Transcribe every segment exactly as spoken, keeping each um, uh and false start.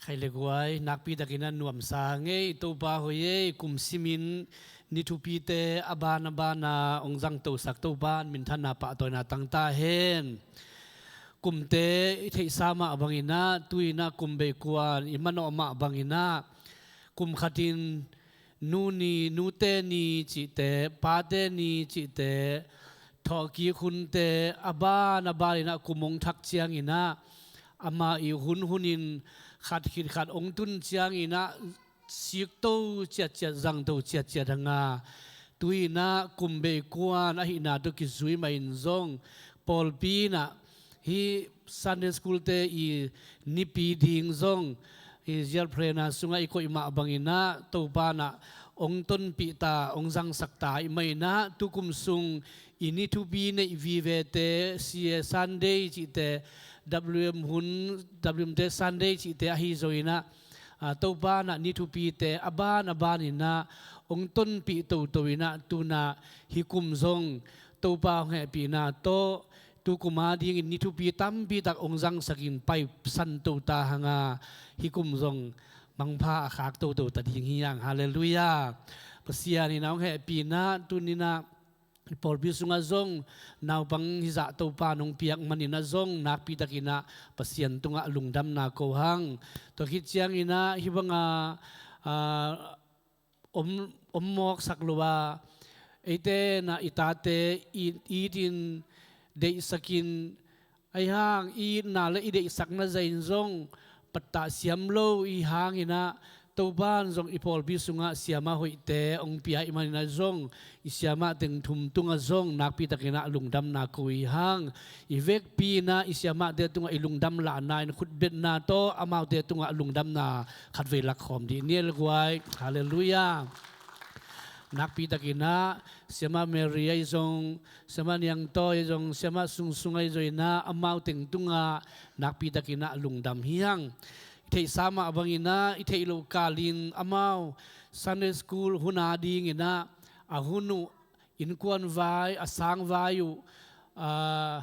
Khai le guai, nakpi takin a nuamsa ngei Topa hoih ei, kum simin ni thupite a ban a bana hong zangtosak Topa in minthanna pahtawina tang ta hen. Kumte i theihsa mah bangin ah, tu-in ah kum bei kuan i manawh mah bangin ah, kum khatin nu ni, nute ni cihte, pate ni cihte, thawhkik hunte a ban a banin ah kum hong thak ciangin ah, amah i hun hunin khat khit khat hong tun ciangin ah, sikto ciatciat, zangto ciatciat hang a, tu-in ah kum bei kuan ahihna tawh kizui mahin zong, pawlpi in ah hih Sunday School-te i nipi ding zong, i Zial Prenna sungah i koih mah bangin ah, Topa in ah hong tonpih ta, hong zangsak ta ahih manin ah, tukum sung i ni thupi neih vivete, C A Sunday cihte, W M hun, W M te Sunday cihte ahi zongin ah, a, Topa in ah ni thupite a ban a banin ah hong tonpih toto in ah, tu-in ah hih kum zong Topa hong hehpihna tawh, tukum a dingin ni thupi tampi tak hong zangsakin paisan to ta hang a, hih kum zong mangpha a khak toto ta ding hi hang. Halleluiah. Pasian in ah hong hehpihna, tu-in ah i pawlpi sungah zong naupang hizah Topa in hong piak manin ah zong, nakpi takin ah Pasian tungah lungdamna ko hang. Tua khit ciangin ah hih banga, a, om, om mawksak lo a, eite in ah i tate it, itin deihsakin, ahih hang i itna le i deihsakna zahin zong pattah siam lo i hangin ah, Topa in zong i pawlpi sungah siamah hoihte hong pia ahih manin ah zong, i siamah teng thum tungah zong nakpi takin ah lungdamna ko i hang. I vekpi in ah i siamahte tungah i lungdam lahna in khutbetna tawh amaute tungah lungdamna khatvei lakkhawm dih ni le guai. Halleluiah. Nakpi takin ah Siamah Mary ahi zong, Siamah Niangtawi ahi zong, Siamah Sungsung ahi zongin ah, amau teng tungah nakpi takin ah lungdam hi hang. I theihsa mah bangin ah, i theih loh kalin amau Sunday School hun a dingin ah, a hun uh, innkuan vai, a sang vai uh, a,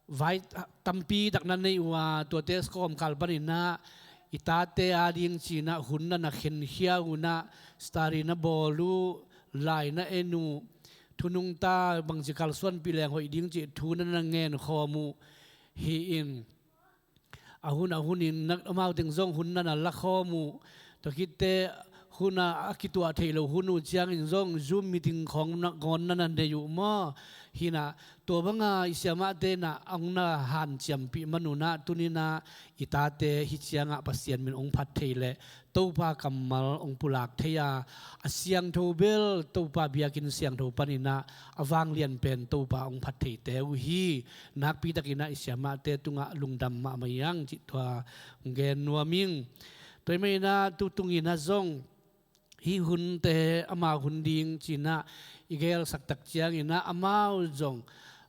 vai tampi tak na nei uh a, tuate kawmkal panin ah i tate a ding ci-in ah hun na na khenkhia uh, na study na bawl uh, lai na en uh, thu nungta bangci kalsuanpih leng hoih ding cih thu na na ngen khawm uh hi-in, a hun a hunin na, amau teng zong hun na na la khawm uh. Tua khitteh hun a, a kituah theih loh hun uh ciangin zong Zoom meeting khawng na, ngawn na na nei uh maw? Hi-in ah, tua banga i siamahte in ah hong na hanciampih man un ah, tuni-in ah i tate hih ciangah Pasian min hong phat thei leh Topa kammal hong pulak thei a, a siangtho bel Topa biakinn siangtho panin ah a vanglian pen Topa hong phat theite uh hi. Nakpi takin ah i siamahte tungah lungdam mahmah hi hang cih tua hong gen nuam ing. Tua ahih manin ah tu tungin ah zong hih hunte ama hun ding ci-in ah i gelsak tak ciangin ah amau zong,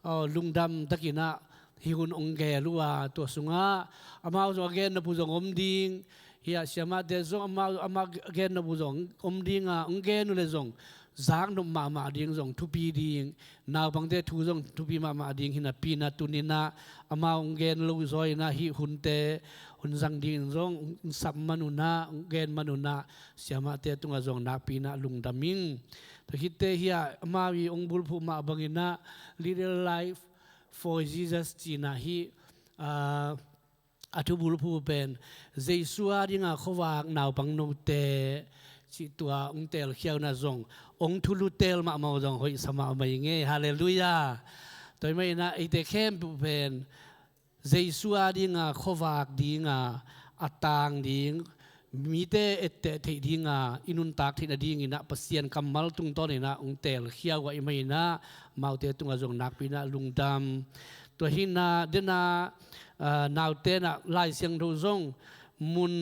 aw, lungdam takin ah hih hun hong gel uh a, tua sungah amau zong a gen nop uh zong om ding. Hih a siamahte zong amau, amau a gen nop uh zong om ding a, hong gen uh leh zong zak nop mahmah ding, zong thupi ding, naupangte thu zong thupi mahmah ding hi napi-in ah tuni-in ah amau hong gen lo zaw-in ah hih hunte hun zang dingin zong hong sap man un ah, hong gen man un ah, siamahte tungah zong nakpi-in ah lungdam ing. Tua khitteh hih a amau i hong bulphuh mah bangin ah Little Life for Jesus ci-in ah hih, ah, a thubulphuh pen Jesu a dinga khuavak naupang note cih tua hong telkhia un ah zong hong thulu tel mahmah uh zong hoihsa mahmah ing ei. Halleluiah. Tua ahih manin ah eite khempeuh pen Jesu a dinga khuavak dinga, a tang ding, mite etteh theih dinga i nuntak theih nadingin ah Pasian kammal tungtawnin ah hong telkhia uh ahih manin ah amaute tungah zong nakpi-in ah lungdam. Tua hi-in ah, den ah, ah, naute in ah Lai Siangtho zong mun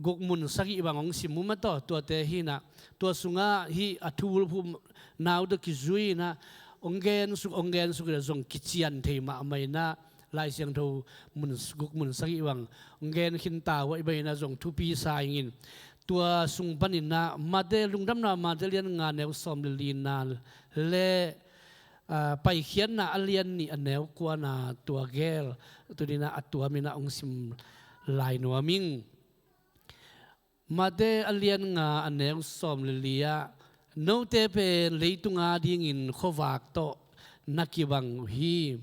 guk mun sagih bang hong sim uh maw, tua, tuate hi-in ah, tua sungah hih a thubulphuh nau tawh kizui-in ah hong gensuk, hong gensuk in ah zong kician thei mahmah in ah, Lai Siangtho mun guk mun sagih bang hong gen khin ta uh ahih manin ah zong thupi sa ing in. Tua sung panin ah Mate, Lungdamna Mate lian nga neu sawm le lina le, ah, Paikhiatna a lian nih a neu kuana tua gel, tuni-in ah a tuamin ah hong sim lai nuam ing. Mate a lian nga a neu sawm le li ah, note pen leitung adingin khuavak tawh na kibang uh hi.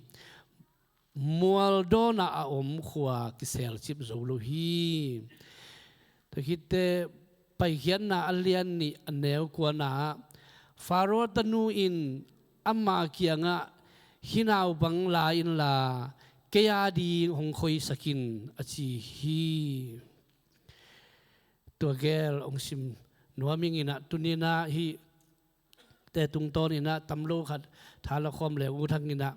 Mual dawnah a om khua kiselcip zo lo hi. Tua khitte Paikhiatna a lian nih a neu kuana ah, Faro tanu in ama kiangah, "Hih naupang la inla, kei ading hong khoisak in," a ci hi. Tua gel hong sim nuam ing in ah, tuni in ah hihte tungtawn in ah tam lo khat tha la khawm le uh thang in ah,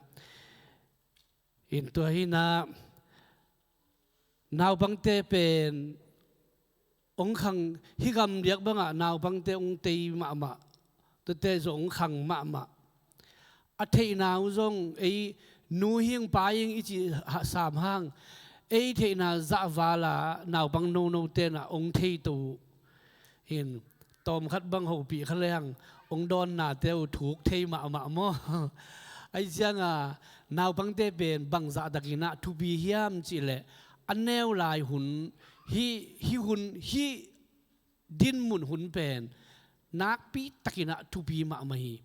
in tua hi in ah, naupangte pen hong khang, hih gamdiak bangah naupangte hong tei mahmah, tuate zong hong khang mahmah. A theihna uh zong ei nu hing pa hing i cih sam hang, ei theihna zahval a naupang nonote in ah hong thei to uh. Hin, tawmkhat bang hopih kha leng hong dawnnate uh thuk thei mahmah maw? Ahi cianga naupangte pen bangzah takin ah thupi hiam cihleh, a neu lai hun, hih, hih hun, hih dinmun hun pen nakpi takin ah thupi mahmah hi.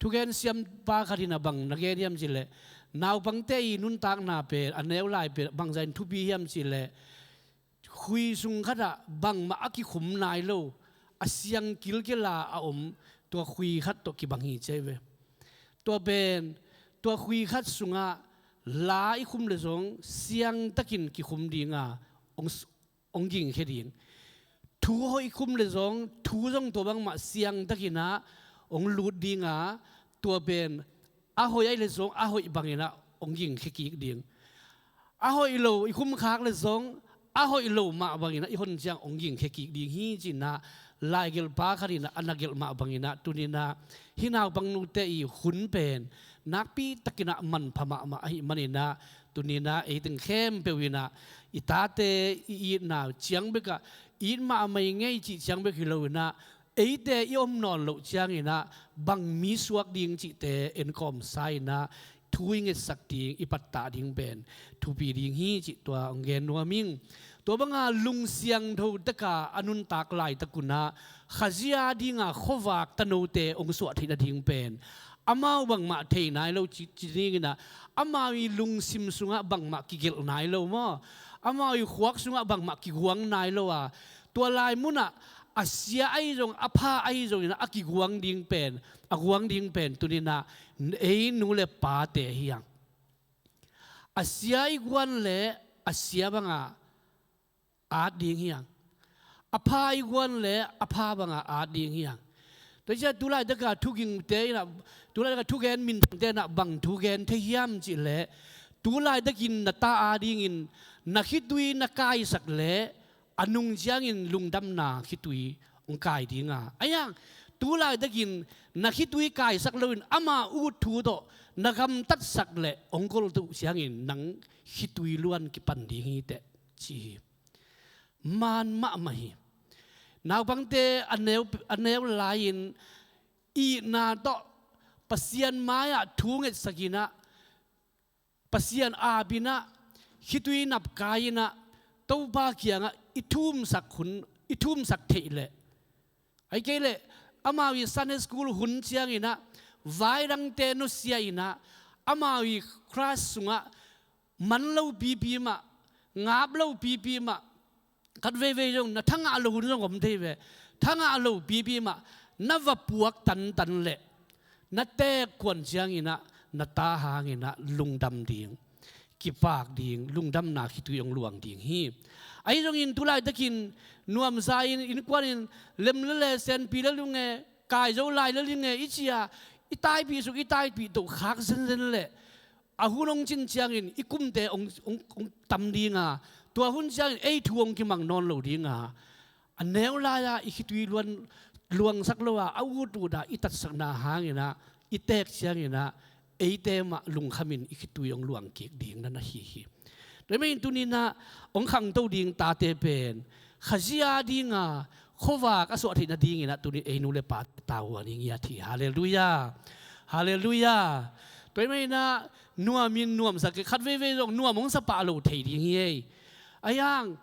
Thugen siampa khat in ah bang na gen hiam cihleh, naupangte i nuntakna pen, a neu lai pen bangzah in thupi hiam cihleh, khui sung khatah bangmah a kikhum nai lo, a siang kilkila a om tua khui khat tawh kibang hi ci hi ve. Tua pen, tua khui khat sungah la i khum le zong siangtakin kikhum dinga hong, hong gingkhia ding. Thu hoih i khum le zong, thu zong tua bangmah siangtakin ah hong lut dinga, tua pen a hoih ahih le zong a hoih bangin ah hong gingkhia kik ding. A hoih lo i khumkhak le zong, a hoih lo mah bangin ah i hon ciang hong gingkhia kik ding hi ci in ah, laigelhpa khat in ah a na gelh mah bangin ah, tuni in ah hih naupangnute i hun pen nakpi takin ah manpha mahmah ahih manin ah, tuni in ah ei teng khempeuh in ah i tate i itna ciang bekah, it mahmah i ngei cih ciang bek hi lo in ah, eite i om nawn loh ciangin ah bang mi suak ding cihte enkawmsa in ah, thu i ngetsak ding, i pattah ding pen thupi ding hi cih tua hong gen nuam ing. Tua banga lungsiangtho taka a nuntak laitak un ah, Khazih dinga khuavak tanote hong suah theih nading pen amau bangmah thei nai lo ci, ci dingin ah, amau i lungsim sungah bangmah kigelh nai lo maw? Amau i khuak sungah bangmah kiguang nai lo a, tua lai munah a sia ahi zong, a pha ahi zongin ah a kiguang ding pen, a guang ding pen tuni in ah ei nu le pate hi hang. A sia i guan leh a sia banga at ding hi hang. A pha i guan leh a pha banga at ding hi hang. Tua ciang tulaitaka thugingte in ah, tulaitaka thugen minthangte in ah bang thu gen thei hiam cihleh, tulaitakin na ta adingin na khitui na kaisak leh, a nung ciangin lungdamna khitui hong kai dinga, ahi hang, tulaitakin na khitui kaisak loin ama ut thu tawh na gamtatsak leh hong kolto uh ciangin nang khitui luan kipan ding hi teh, ci hi. Man mahmah hi. Naupangte a neu, a neu lai-in itna tawh Pasian mai-ah thu ngetsak in ah, Pasian ap in ah, khitui napkai in ah, Topa kiangah i thumsak hun, i thumsak theih leh, ahih kei leh amau i Sunday school hun ciangin ah, vaidangte nusia in ah, amau i class sungah man lo pipi mah, ngap lo pipi mah, khat veivei zong na thangah lo hun zong om thei ve. Thangah lo pipi mah na va puak tantan leh, na teek kuan ciangin ah na ta hangin ah lungdam ding, kipak ding, lungdamna khitui hong luang ding hi. Ahi zongin tulaitakin nuamsa in innkuan in lem lele, senpi le lunge, kai zo lai le linge i ci a, i taipih suk, i taipih toh khak zenzen leh, a hun hong cin ciangin i kumte hong, hong, hong tam dinga, tua hun ciangin ei thu hong kimang nawn lo dinga, a neu lai-a i khitui luan, luangsak lo a, a ut ut a i tatsakna hangin ah i teek ciangin ah eite mah lungkhamin i khitui hong luang kik ding na na hi hi. Tua ahih manin tuni in ah hong khangto ding tate pen Khazih dinga khuavak a suah theih nadingin ah tuni ei nu le pa tavuan i ngiat hi. Halleluiah. Halleluiah. Tua ahih manin ah nuamin nuamsa kei, khat veivei zong nuam hong sa pah lo thei ding hi ei. Ahi hang,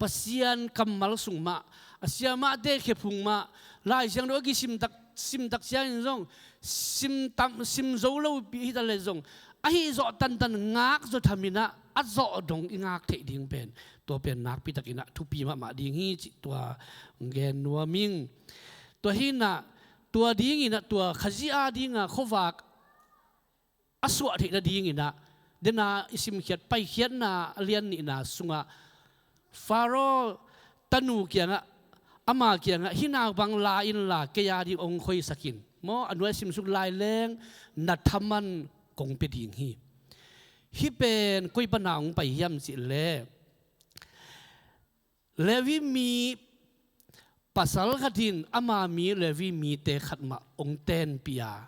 Pasian kammal sung mah, a siamahte khephung mah, Lai Siangtho a kisimtak, simtak ciangin zong, simtam, sim zo lopi hi ta le zong, ahi zawh tantan ngak zaw thaminah, a zawh dong i ngak theih ding pen, tua pen nakpitakinah thupi mahmah ding hi cih tua gen nuam ing. Tua hinah, tua dinginah, tua Khazih a dinga khuavak a suah theih nadinginah, dena i simkhiat, Paikhiatna a lian nihna sungah Faro tanu kiangah, ama kiangah, hih naupang la inla kei a ding hong khoisak in maw, a nuai simsuk lai leng na thaman kong pia ding hi. Hih pen koi pana hong pai hiam cih leh, Levi mi pasal khat in ama mi Levi mite khat mah hong tenpih a,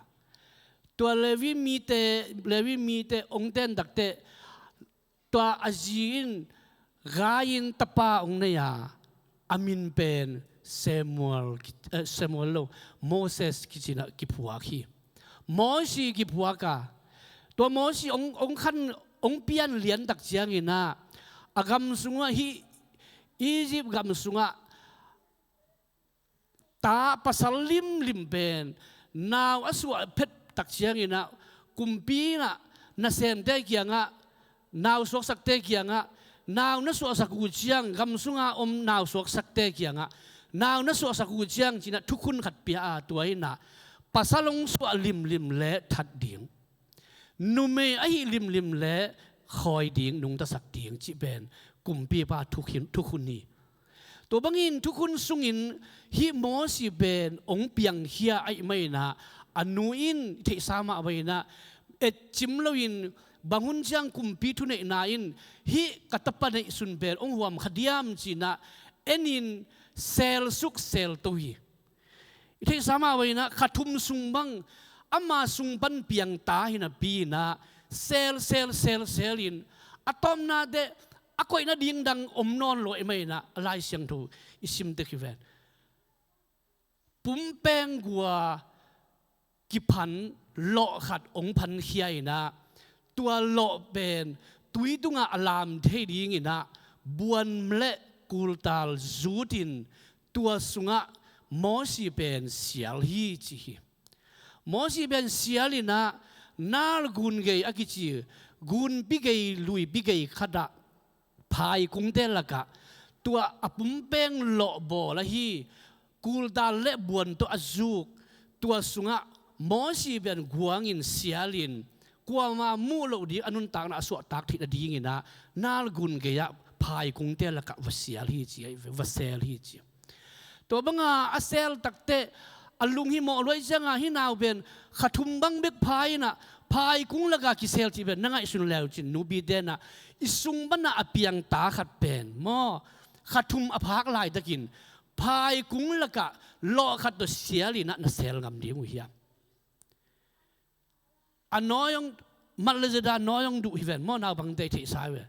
tua Levi mite, Levi mite hong ten takteh, tua a zi in gai-in tapa hong nei a, a min pen Samuel, eh, Samuel lo, Moses kicinah kiphuak hi. Mosi kiphuak a, tua Mosi hong, hong khan, hong pian liantak cianginah, a gam sungah, hih Egypt gam sungah ta pasal limlim pen nau a suah phettak cianginah, kumpi inah nasemte kiangah, nau suaksakte kiangah, nau na suahsak uh ciang, gam sunga om nau suaksakte kiangah, nau na suahsak uh ciang cinah thukhun khat pia a, tua inah pasal hong suah limlim le that ding, numei ahi limlim le khawi ding, nungtasak ding cih pen kumpipa thukhun, thukhun hi. Tua bangin thukhun sungin hih Mosi pen hong piangkhia ahih maninah, a nu in theihsa mah bangin ah, etcim loin, bang hun ciang kumpi thuneihna in hih ka tapa neihsun pen hong huam kha diam cinah, enin selsuk selto hi. I theihsa mah bangin ah, kha thum sung bang ama sung pan piang ta hi napi inah, sel, sel, sel, sel in, a tawpna teh a koih nading dang om nawn lo ahih maninah, a Lai Siangtho i sim tek hi ven. Pumpeng gua kiphan lawh khat hong phankhia inah, tua lawh pen tui tungah a lam thei dinginah, buan le kultal zutin, tua sungah Mosi pen sial hi, ci hi. Mosi pen sial inah, Nile gun gei a kici gunpi gei, luipi gei khatah, phaikungte lakah tua a pumpeng lawh bawl ahi, kultal le buan tawh a zuk, tua sungah Mosi pen guangin sialin, kuamah muh loh ding a nuntakna a suahtak theih nadinginah, Nile gun gei-ah phaikungte lakah va sial hi ci, va sel hi ci. Tua banga a sel takteh, a lunghimawh luai cianga hih nau pen kha thum bang bek pha inah, phaikung laka kisel cih pen na ngaihsun leu cin, nupite inah, i sung pana a piangta khat pen maw, kha thum a phak laitakin phaikung lakah lawh khat tawh sial inah na sel ngam ding uh hiam? A nawi hong, mat le zeda nawi hong duh hi ven maw, naupangte i theihsa hi ve.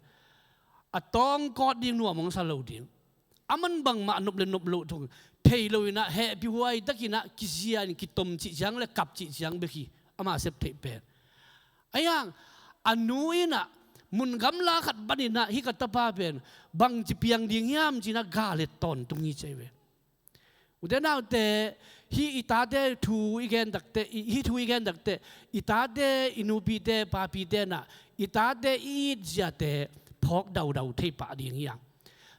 A tawngkawt ding nuam hong sa lo ding. A man bangmah nop le nop loh thong thei lo inah, hehpih huai takinah kizia in kitom cih ciang le kap cih ciang bek hi, ama sep theih pen. Ahi hang a nu inah mun gamla khat paninah, hih ka tapa pen bangci piang ding hiam cinah ga let tawntung hi ci hi ve. Ute naute, hih i tate thu i gen takteh, i, hih thu i gen takteh, i tate, i nupite, papite inah, i tate i it ziate phawk daudau thei pah ding hi hang.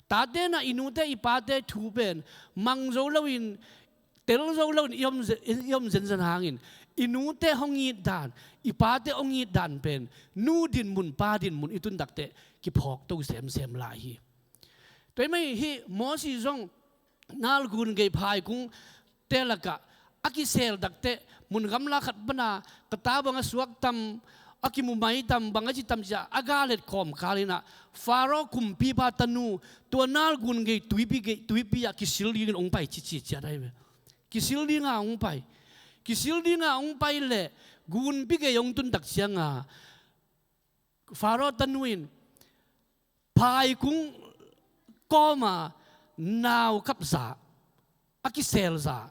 Tate inah i nute i pate thu pen mang zo loin, tel zo loin i om ze-, i om zenzen hangin, i nute hong it dan, i pate hong it dan pen nu dinmun, pa dinmun i tun takteh kiphawk to semsem lai hi. Tua ahih manin hih Mosi zong Nile gun gei phaikungte lakah a kisel takteh, mun gamla khat pana ka ta bang a suak tam, a kimu mai tam, bang a ci tam ci-a a ga let kawmkal inah, Faro kumpipa tanu, tua Nile gun gei tuipi gei, tuipi ah kisil dingin hong pai ci, ci ciat ahi ve. Kisil dinga hong pai. Kisil dinga hong pai leh gunpi gei hong tuntak cianga Faro tanu in phaikung kawma nau kapza, a kiselza,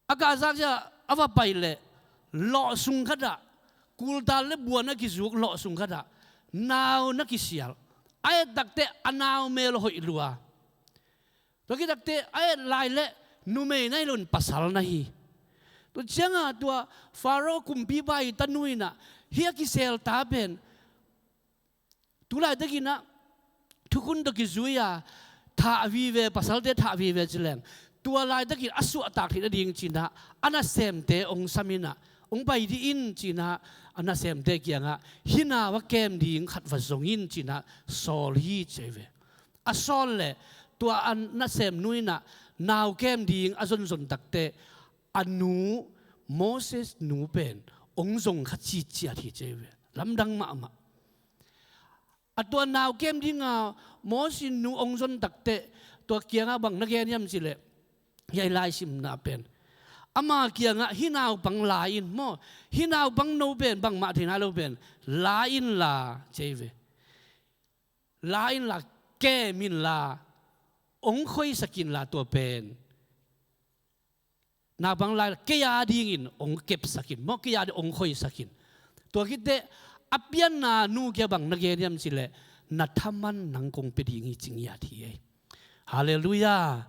a kahzak ciah a va pai leh lawhsung khatah, kultal le buan a kizuk lawhsung khatah nau na kisial. A et takteh a nau mel hoih lua. Tua khit takteh a et lai leh numei na hi loin pasal na hi. Tua ciangah tua Faro kumpipa i tanu in ah hih a kisel ta pen tu laitakin ah thukhun tawh kizui-a thah vive, pasalte thah vive ci leng tua laitakin a suahtak theih nading ci-in ah a nasemte hong sam in ah hong pai dih in ci-in ah a nasemte kiangah hih nau a kem ding khat va zong in ci-in ah sawl hi ci ahi ve. A sawl leh tua a nasemnu in ah nau kem ding a zonzon takteh a nu, Moses nu pen hong zong kha citciat hi ci ahi ve. Lamdang mahmah. A tua nau kem dinga Moses nu hong zon takteh tua kiangah bang na gen hiam ci leh, hiai lai simna pen ama kiangah hih naupang la in maw, hih naupang no pen bangmah thei nai lo pen la inla ci ahi ve. La inla, kem inla, hong khoisak inla tua pen naupang la inla kei a dingin hong kepsak in maw, kei a ding hong khoisak in. Tua khit teh a pianna nu kiangah bang na gen hiam ci leh, na thaman nang kong pia ding hi ci ngiat hi ei. Halleluiah.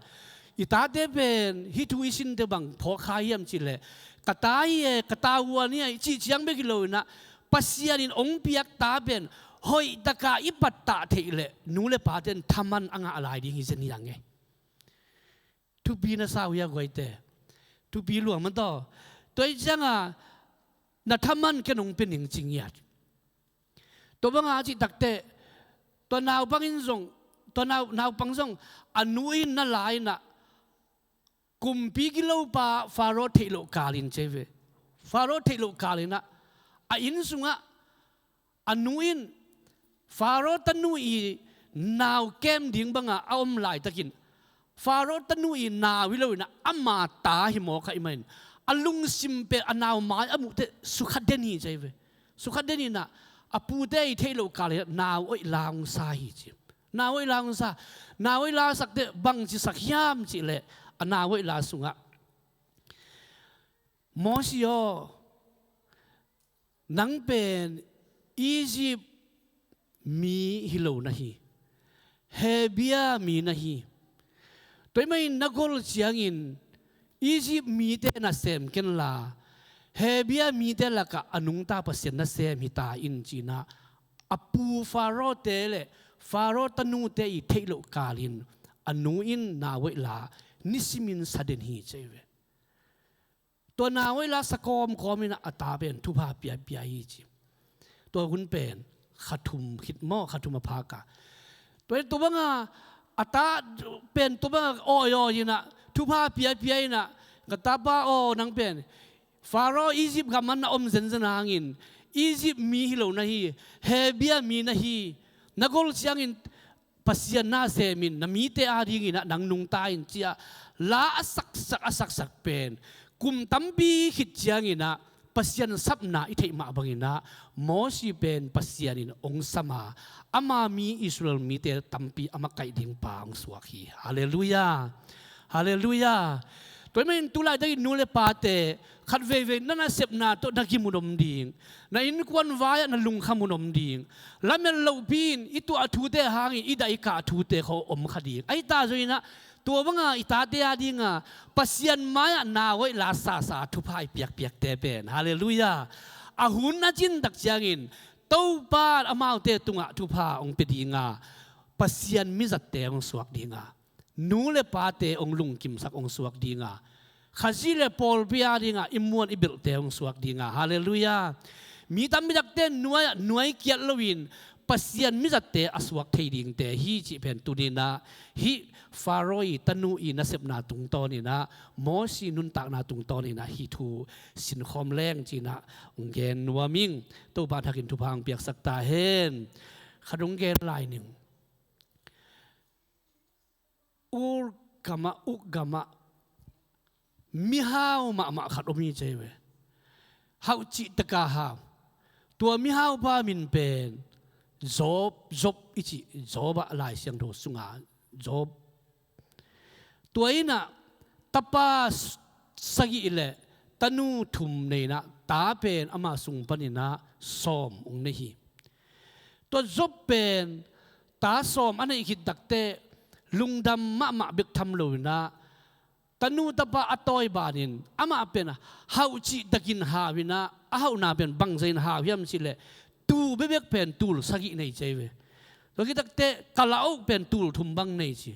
I tate pen hih thu i sinte bang phawk kha hiam ci leh, ka ta hi e, ka ta huan hi e i cih ciang bek hi lo in ah Pasian in hong piak ta pen hoih takin i pattah theih leh nu le pate in thaman a ngah lai ding hi zen hi dang ei. Thupi na sa uh hia guaite? Thupi lua mah tawh. Tua ahih ciangah na thaman ken hong pia ning ci ngiat. Tua banga a cih takteh tua naupang in zong, tua nau, naupang zong a nu in na la in ah kumpi gilopa Faro theih loh kal in ci ahi ve. Faro theih loh kal in ah a inn sungah a nu in Faro tanu i nau kem ding banga a om laitakin Faro tanu i nau hi lo in ah ama ta hi mawk ahih manin a lungsim pen a nau mai a muh teh sukha den hi ci ahi ve. Sukha den in ah a pute i theih loh kal in ah nau hoih la hong sa hi ci. Nau hoih la hong sa. Nau hoih la sak teh bangci sak hiam cih leh a nau hoih la sungah, Moses aw, nang pen Egypt mi hi lo na hi, Hebia mi na hi. Tua ahih manin na gol ciangin Egypt mite nasem kenla, Hebia mite lakah a nungta Pasian nasem hi ta in ci-in ah a pu Faro-te le Faro tanute i theih loh kalin a nu in nau hoih la nisimin sa den hi ci ahi ve. Tua nau hoih la sa kawmkawm in a ta pen thupha piapia hi ci. Tua hun pen kha thum khit maw, kha thum a phak a. Tua, tua banga a ta pen tua banga awi awi in a thupha piapia in a, ka tapa aw, nang pen Faro Egypt gam ah na om zenzen hangin Egypt mi hi lo na hi, Hebia mi na hi, na gol ciangin Pasian na semin na mite adingin ah nang nungta in ci-a la a saksak a saksak pen kum tampi khit ciangin ah Pasian sapna i theih mah bangin ah Mosi pen Pasian in hong sam a, ama mi Israel mite tampi a makaih ding pa hong suak hi. Halleluiah. Halleluiah. Tua ahih manin tu laitakin nu le pate khat veivei na nasepna tawh na gim hun om ding, na innkuan vai-ah na lungkham hun om ding, lamet lohpi in i tuah thute hangin i dah i kah thute khawng om kha ding. Ahi ta zaw in ah tua banga i tate adinga Pasian mai-ah nau hoih la sasa thupha i piakpiakte pen, halleluiah, a hun a cin tak ciangin Topa in amaute tungah thupha hong pia dinga, Pasian mizatte hong suak dinga, nu le pate hong lungkimsak hong suak dinga, Khazih le pawlpi adinga i muan i belhte hong suak dinga, halleluiah. Mi tampi takte nuai-ah nuai kiat loin Pasian mizatte a suak thei dingte hi cih pen tuni in ah hih Faro i tanu i nasepna tungtawn in ah, Mosi nuntakna tungtawn in ah hih thu sinkhawm leng ci-in ah hong gen nuam ing. Topa in hakin thupha hong piaksak ta hen. Khat hong gen lai ning. Ur gamah, Uk gamah mihau mahmah khat om hi ci ahi ve. Hauh cih taka hau. Tua mihaupa min pen Job, Job i cih, Job ah Lai Siangtho sunga Job. Tua in ah tapa s-, sagih le tanu thum nei in ah ta pen ama sung panin ah sawm hong nei hi. Tua Job pen ta sawm a neih khit takteh lungdam mahmah bek tham lo inah, tanu tapa a tawi banin amah pen hauh cihtakin hau inah, a hauhna pen bangzah in hau hiam cihleh tuu bekbek pen tul sagih nei ci ei ve. Tua khit takteh kalaoh pen tul thum bang nei ci.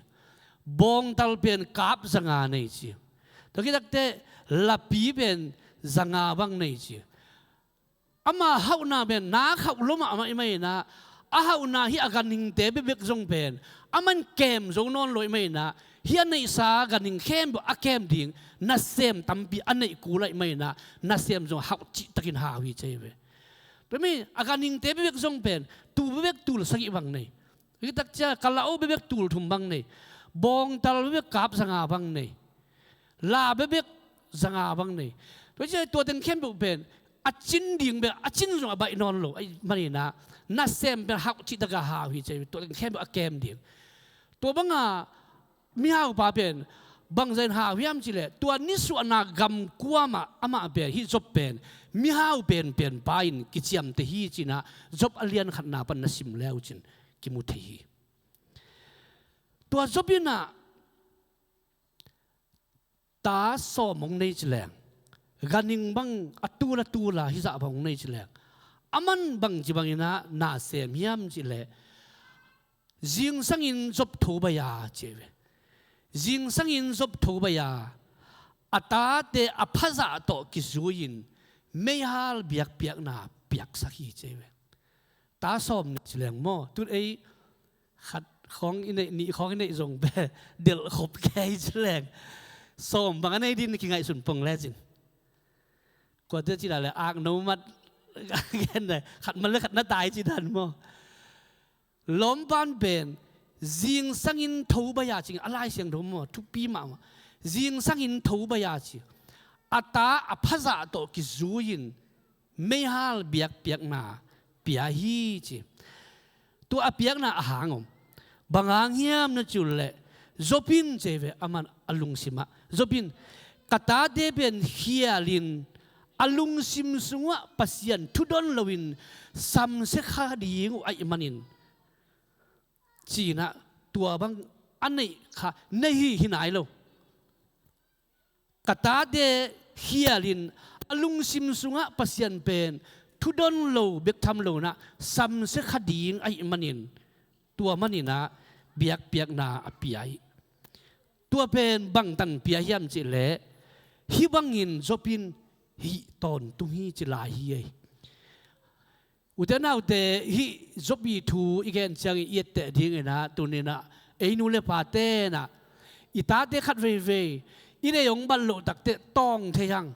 Bawngtal pen kap zanga nei ci. Tua khit takteh lapi pen zanga bang nei ci. Ama hauhna pen nak hauh lo mahmah ahih manin ah, a hauhna hih a ganhingte bekbek zong pen aman kem zo nawn lo ahih manin ah, hih a neihsa ganhing khempeuh a kem ding nasem tampi a neih kul ahih manin ah, nasem zong hauh cihtakin hau hi ci ei ve. Tua mi a ganhingte bekbek zong pen tuu bekbek tul sagih bang nei. Tua khit ciang kalaoh bekbek tul thum bang nei. Bawngtal bekbek kap zanga bang nei. La bekbek zanga bang nei. Tua ciang tua teng khempeuh pen a cin ding bek, a cin zong a baih nawn lo ahih manin ah, nasem pen hauh cihtakin hau hi ci ei ve, tua teng khempeuh a kem ding. Tua banga mihaupa pen bangzah in hau hiam cihleh, tua nisuahna gam kuamah amah pen, hih Job pen mihau penpen pa in kiciamteh hi ci inah, Job a lian khatna pan na sim le uh cin kimu thei hi. Tua Job inah ta sawm hong nei ci leng, ganhing bang a tul a tul a hizah bang hong nei ci leng, aman bangci bangin ah na sem hiam cihleh, zingsangin Job tho baih a ci ei ve. Zingsangin Job tho baih a, a tate a phazah tawh kizui-in meihal biakpiakna piaksak hi ci ei ve. Ta sawm nei ci leng maw, tun ei khat khawng i neih, nih khawng i neih zong pen delh khop kei ci leng, sawm bang a nei ding na kingaihsun pong lecin. Kuate ci dan le ak no mat, khat mat le khat na tai ci dan maw. Lawmpan pen zingsangin tho baih a ci, a Lai Siangtho maw, thupi mahmah. Zingsangin tho baih a ci. A ta a phazah tawh kizui-in meihal biakpiakna pia hi ci. Tua a piakna a hang om. Bang hang hiam na ci uh leh, Job in ci ei ve, aman a lungsim ah, Job in, ka tate pen khialin a lungsim sungah Pasian thudon loin samsia kha ding uh ahih manin, ci inah, tua bang a neih kha, nei hi hi nai lo. Ka tate khialin a lungsim sungah Pasian pen thudon lo bek tham lo inah, samsia kha ding ahih manin, tua manin ah biakpiakna a pia hi. Tua pen bangtan pia hiam cihleh, hih bangin Job in hih tawntung hi ci lai hi ei. Ute naute, hih Job i thu i gen ciangin i etteh dingin ah, tuni-in ah ei nu le pate in ah, i tate khat veivei i deih hong bat loh takteh tawng thei hang,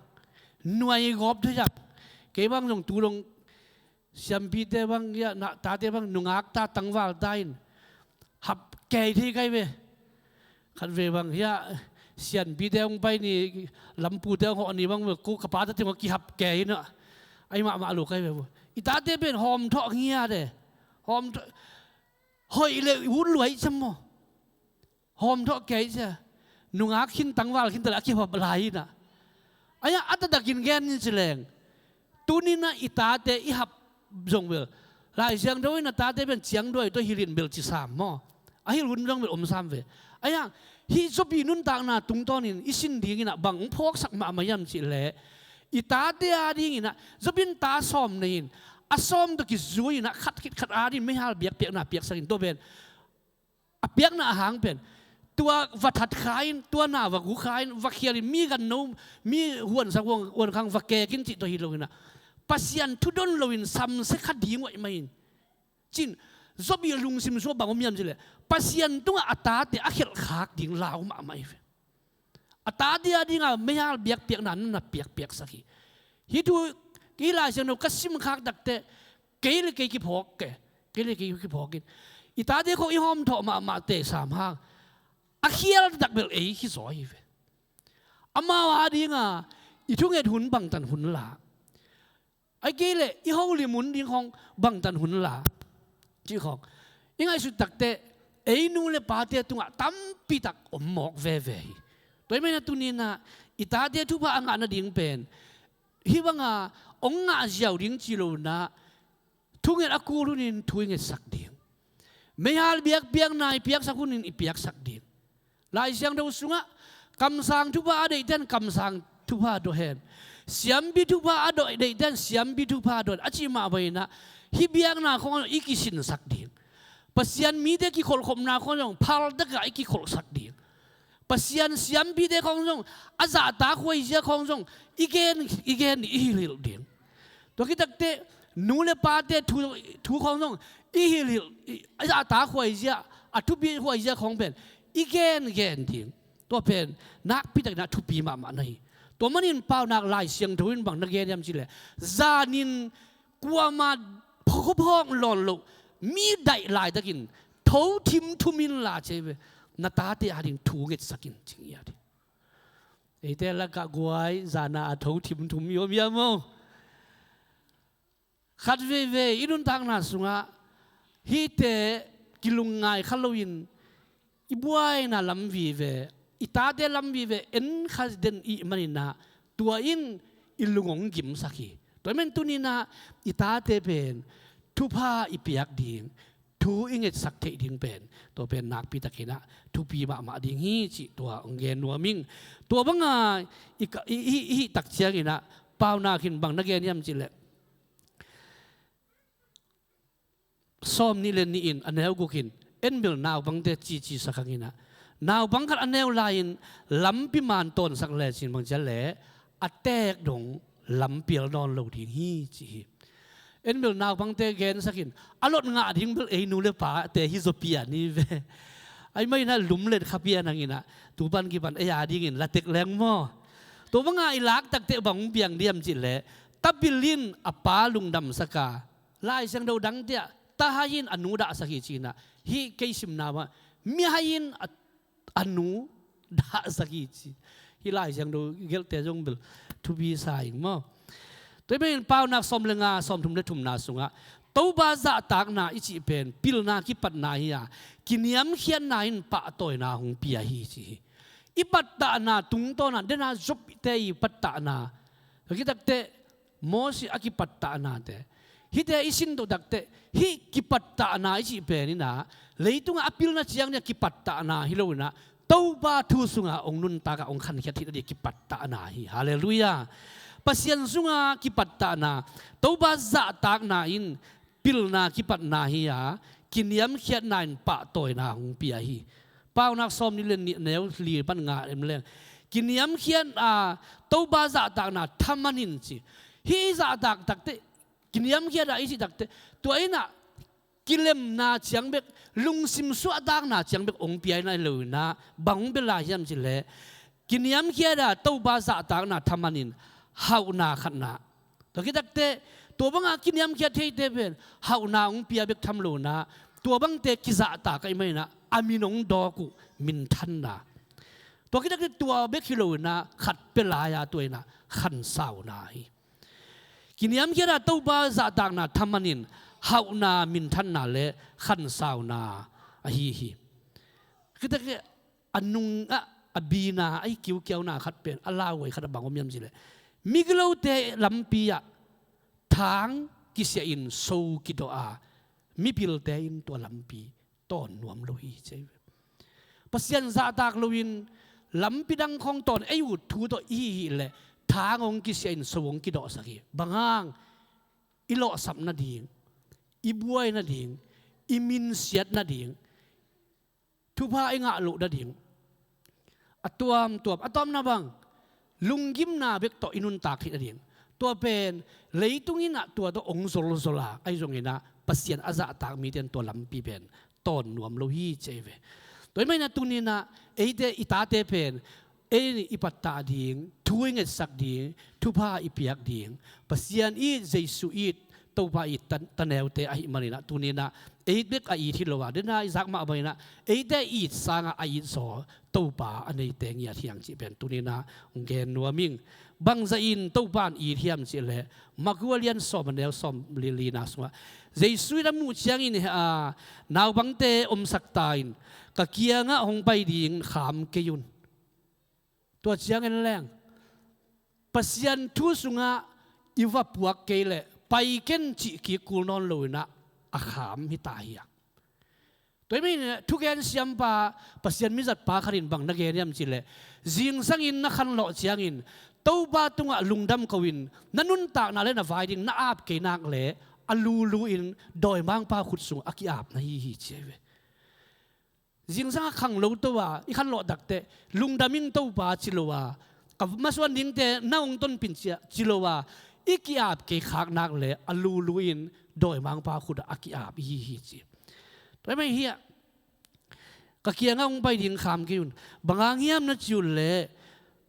nuai gawp thei hang. Kei bang zong tu dong siampite bang, hiah, na tate bang nungak ta, tangval ta in hap kei thei kai ve. Khat vei bang hiah, siampite hong pai ni, lampute hong hawh ni bang ve, ko ka pate teng hong kihap kei na. Ai mahmah lo kai ve. I tate pen hawm thawh ngiat e. Hawm thawh, hoih le ut luai ciam maw. Hawm thawh kei cia. Nungak khin, tangval khin ta le a kihap lai na. Ai a, a taktakin gen ni ci leng, tuni-in ah i tate i hap zong bel, Lai Siangtho in a tate pen ciangduai tawh hilh in bel ci sam maw. A hilh hun zong bel om sam ve. Ai a, hih Job i nuntakna tungtawnin i sin dingin ah bang hong phawksak mahmah hiam cihleh, i tate a dingin ah, Job in ta sawm nei in, a sawm tawh kizui-in ah khat khit khat a dingin meihal biakpiakna piaksak in, tua pen a piakna a hang pen, tua va that kha in, tua na va gu kha in, va khial in, mi ganno, mi huansak huan, huankhang va kek in cih tawh hi lo-in ah, Pasian thudon loin samsia kha ding uh ahih manin, ci-in, Job i lungsim sungah bang om hiam cihleh, Pasian tungah a tate a khelhkhak ding lau mahmah hi ve. A tate a dinga meihal biakpiakna na piakpiaksak hi. Hih thu, hih Lai Siangtho ka simkhak takteh, kei le kei kiphawk ke, kei le kei kiphawk in, i tate khawng i hawm thawh mahmah teh sam hang, a khial taktak bel ei hi zaw hi ve. Amau a dinga i thunget hun bangtan hun la, ahih kei leh i holim hun ding khawng bangtan hun la, cih khawng i ngaihsut takteh, ei nu le pate tungah tampitak om mawk veve hi. Tua ahih manin ah tuni-in ah i tate thupha a ngah nading pen, hih banga hong ngah ziau ding ci lo-in ah, thunget a kul hunin thu i ngetsak ding. Meihal biakpiakna i piaksak hunin i piaksak ding. Lai Siangtho sungah kamsang thupha a deihten kamsang thupha dawh hen. Siampi thupha a dawh deihten siampi thupha dawh hen a cih mah bangin ah hih biakna khawng zong i kisinsak ding. Pasian mite kikholhkhopna khawng zong phaltakah i kikholhsak ding. Pasian siampite khawng zong a zahtak huai zia khawng zong i gen i gen i hilhilh ding. Tua khit takteh nu le pate thu, thu khawng zong i hilhilh, i, a zahtak huai zia, a thupi huai zia khawng pen i gen gen ding. Tua pen nakpi takin ah thupi mahmah na hi. Tua manin Paunak Lai Siangtho in bang na gen hiam cih leh zanin kuamah phuaphawk lawn loh mi daih laitakin tho thimthum inla ci hi ve, na tate ading thu ngetsak in ci hi a ding. Eite lakah guai zana a tho thimthum i om hiam maw? Khat veivei i nuntakna sungah hihte kilungngai kha loin i buaina lam vive, i tate lam vive en kha den i hih manin ah tua in i lung hong gimsak hi. Tua ahih manin tuni-in ah i tate pen thupha i piak ding, thu i ngetsak theih ding pen, tua pen nakpi takin ah thupi mahmah ding hi cih tua hong gen nuam ing. Tua banga i ka, i, i, i hih tak ciangin ah Paunak in bang na gen hiam cih leh sawm nih le nih in a neu guk in en bel naupangte cici sak hang in ah, naupang khat a neu lai-in lampi man tawnsak lecin bang ci a leh a teek dong lampial nawn lo ding hi ci hi. En bel naupangte gensak in a lot ngah ding bel ei nu le pate hi zaw pian hi ve. Ahih manin ah lum le kha pian hang in ah tu pan kipan ei adingin la tek leng maw? Tua banga i lak takteh bang hong piang diam cih leh, tapil in a pa lungdamsak a, Lai Siangtho dangte ah tahai in a nu dahsak hi ci-in ah, hih kei simna mah mihai in a, a nu dahsak hi ci. Hih Lai Siangtho gelhte zong bel thupi sa ing maw? Tua ahih manin Paunak sawm le nga, sawm thum le thumna sungah Topa zahtakna i cih pen pilna kipatna hi a, kiniamkhiatna in pahtawina hong pia hi ci hi. I pattahna tungtawn ah, den a Jobte i pattahna, tua khit takteh Moses a kipattahnate, hihte i sintoh takteh hih kipattahna i cih pen in ah leitungah a pilna ciang ding a kipattahna hi lo in ah Topa thu sungah hong nuntak ah hong khankhiat theihna ding a kipattahna hi. Halleluiah. Pasian sungah kipattahna, Topa zahtakna in pilna kipatna hi a, kiniamkhiatna in pahtawina hong pia hi. Paunak sawm nih le nih, neu li pan nga en leng, kiniamkhiat a, Topa zahtakna thaman in ci. Hih zahtak takteh, kiniamkhiat a i cih takteh tua in ah kilemna ciang bek, lungsim suahtakna ciang bek hong pia hi lo in ah bang hong pia lai hiam cih leh, kiniamkhiat a Topa zahtakna thaman in hauhna khatna. Tua khit takteh tua banga kiniamkhiat theite pen hauhna hong pia bek tham lo in ah, tua bangte kizahtak ahih manin ah a min hong dawk uh, minthanna. Tua khit takteh tua bek hi lo in ah khat pia lai a, tua in ah khansauna hi. Kiniamkhiat a Topa zahtakna thaman in hauhna, minthanna le khansauna ahi hi. Khit takteh a nungah a bina, a i kiukiauna khat pen, a lauhuai khat ah bang om hiam cih leh, migilote lampi ah thang kisia in so kidawh a, mipilte in tua lampi tawn nuam lo hi ci hi. Pasian zahtak loin lampi dang khawng tawn ei ut thu tawh i hih leh thang hong kisia in so hong kidawhsak hi. Bang hang? I lawhsap nading, i buai nading, i minsiat nading, thupha i ngah loh nading, a tuamtuam, a tuamna bang lunggimna bek tawh i nuntak theih nading. Tua pen leitung in ah tua tawh hong zolzol a, ahi zongin ah Pasian a zahtak mite in tua lampi pen tawn nuam lo hi ci hi ve. Tua ahih manin ah tuni-in ah eite i tate pen ei i pattah ding, thu i ngetsak ding, thupha i piak ding, Pasian it, Jesu it, Topa it ta, taneute ahih manin ah tuni-in ah ei bek a it hi lo a, den a i zak mah bangin ah eite it sangah a it zaw Topa a neite ngiat hi hang cih pen tuni-in ah hong gen nuam ing. Bangzah in Topa in it hiam cih leh, Marka a lian sawm, a neu sawm le lina sungah Jesu in a muh ciangin, a, naupangte omsak ta in, ka kiangah hong pai ding kham kei un. Tua ciangin leng Pasian thu sungah i va puak kei leh pai ken cih kik kul nawn lo in ah a kham hi ta hi a. Tua ahih manin thugen siampa, Pasian mizatpa khat in bang na gen hiam cih leh, zingsangin na khanlawh ciangin Topa tungah lungdam ko-in, na nuntakna le na vai ding na ap kei nak leh a lulu in dawimangpa khut sungah a ki-ap na hi hi ci hi ve. Zingsang a khanglo to a i khanlawh takteh lungdam ing Topa ci lo a, ka masuan dingte na hong tonpih in ci lo a, i ki-ap kei khak nak leh a lulu in dawimangpa khut ah a ki-ap i hi hi ci. Tua ahih manin hiah ka kiangah hong pai ding kham kei un. Bang hang hiam na cih uh leh,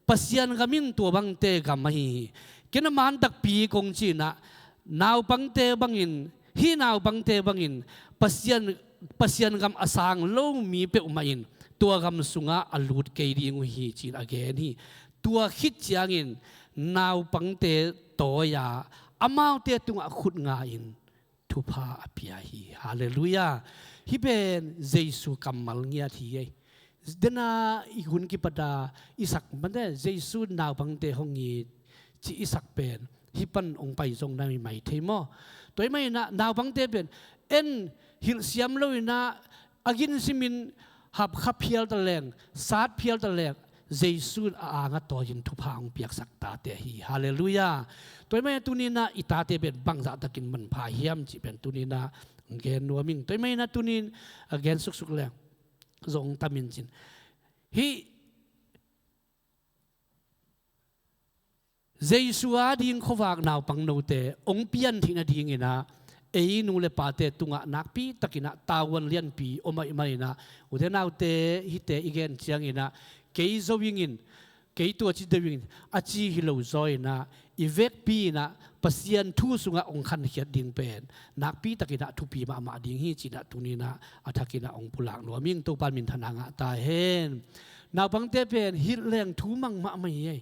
Pasian gam in tua bangte gam ahi hi. Ken a man takpi kong cih inah, naupangte bangin, hih naupangte bangin Pasian, Pasian gam a sang lo mi peuhmah in tua gam sungah a lut kei ding uh hi ci-in a gen hi. Tua khit ciangin naupangte tawi-a amaute tungah khut nga-in thupha a pia hi. Halleluiah. Hih pen Jesu kammal ngiat hi ei. Dena i hun kipat a i sak mate, Jesu naupangte hong it ci i sak pen hih pan hong pai zong na hi mai thei maw? Tua ahih manin ah naupangte pen en hilh siam lo-in ah a gin simin hap kha phial ta leng, sat phial ta leng, Jesu in a angah tawi-in thupha hong piaksak tate hi. Halleluiah. Tua ahih manin ah tuni-in ah i tate pen bangzah takin manpha hiam cih pen tuni-in ah gen nuam ing. Tua ahih manin ah tuni-in a gen suksuk leng zong tam in cin. Hih Jesu a ding khuavak naupang note hong pian theih nadingin ah ei nu le pate tungah nakpi takin ah tavuan lianpi om ahih manin ah, ute naute, hihte i gen ciangin ah kei zo ing in, kei tua ci deuh ing in a ci hi lo zaw-in ah, i vekpi-in ah Pasian thu sungah hong khankhiat ding pen nakpi takin ah thupi mahmah ding hi ci-in ah tuni-in ah a thakin ah hong pulak nuam ing. Topa in minthanna ngah ta hen. Naupangte pen hilh leng thu mang mahmah hi ei.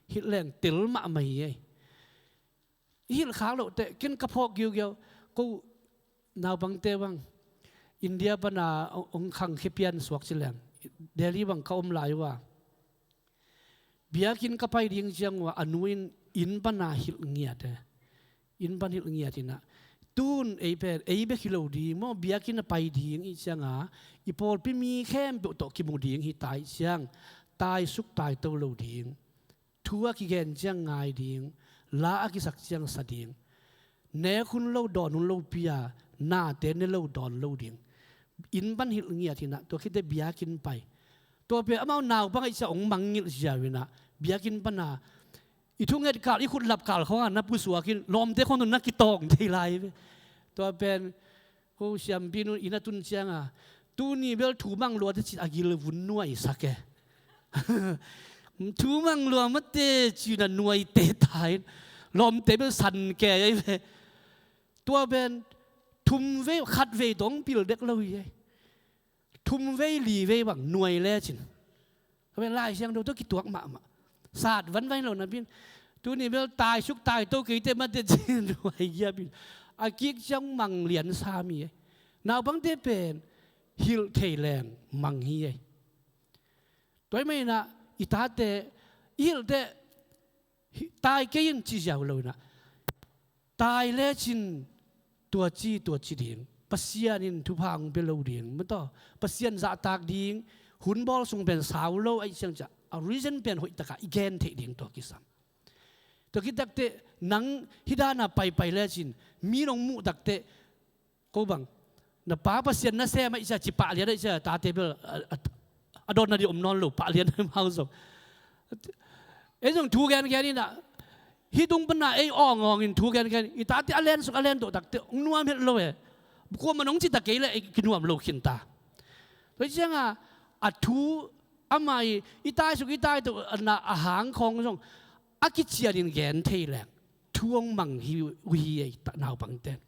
Hilh leng tel mahmah hi ei. I hilh khak loh teh ken ka phawk giugiau. Ko naupangte bang India pana hong khangkhia pian suak ci leng, Delhi bang ka om lai uh a, biakinn ka pai ding ciang uh a, a nu in inn pana hilh ngiat e. Inn pan hilh ngiat in ah, tun ei pen ei bek hi lo ding maw, biakinn a pai ding i hih ciangin i pawlpi mi khempeuh tawh kimu ding hi ta i hih ciang, taisuk taito lo ding, thu a kigen ciang ngai ding, la a kisak ciang sa ding, nek hun lo dawn hun lopi-a nate ne lo dawn lo ding. Inn pan hilh ngiat in ah tua khit teh biakinn pai. Tua pen amau naupang ahih ciang hong mangngilh ziau in ah, biakinn pana i thunget kal, i khutlap kal khawng a na pusuak in lawmte khawng tawh na kitawng thei lai ve. Tua pen ko siampi nu inn a tun ciangin, tuni bel thu mang lua teh ci-in a gil vun nuaisak e. Thu mang lua mate ci-in a nuaite ta in, lawmte bel san kei ahi ve. Tua pen thum vei, khat vei tawh hong pil dek lo hi ei. Thum vei li vei bang nuai lecin, tua pen Lai Siangtho tawh kituak mahmah. Sat vanvan lo napi-in, tuni bel taisuk taito kei teh mate ci-in nuai giap in, a kik ciang mang lian sam hi ei. Naupangte pen hilh thei leng mang hi ei. Tua ahih manin ah i tate i hilh teh, tai kei in ci ziau lo-in ah, tai lecin tua ci tua ci ding, Pasian in thupha hong pia lo ding, mataw, Pasian zahtak ding, hun bawl sung pen sau lo ahih ciang ciah a reason pen hoih takin i gen theih ding tua kisam. Tua khit takteh nang hih dan a paipai lecin mi nong muh takteh, ko bang, na pa Pasian nasem ahih ciang ci pahlian ahih ciang, tate bel a, a, a dawnna ding om nawn lo, pahlian amau zong. Ei zong thu gengen in ah, hih tung pana ei awngawng in thu gengen in, i tate a lensuk a lentoh takteh hong nuam het lo e. Kuamah nong cih ta kei leh ei kinuam lo khin ta. Tua ahih ciangin a thu, amah i, i taisuk i taitohna a hang khawng zong a kician in gen thei leng thu hong mang hi uh hi ei, naupangte.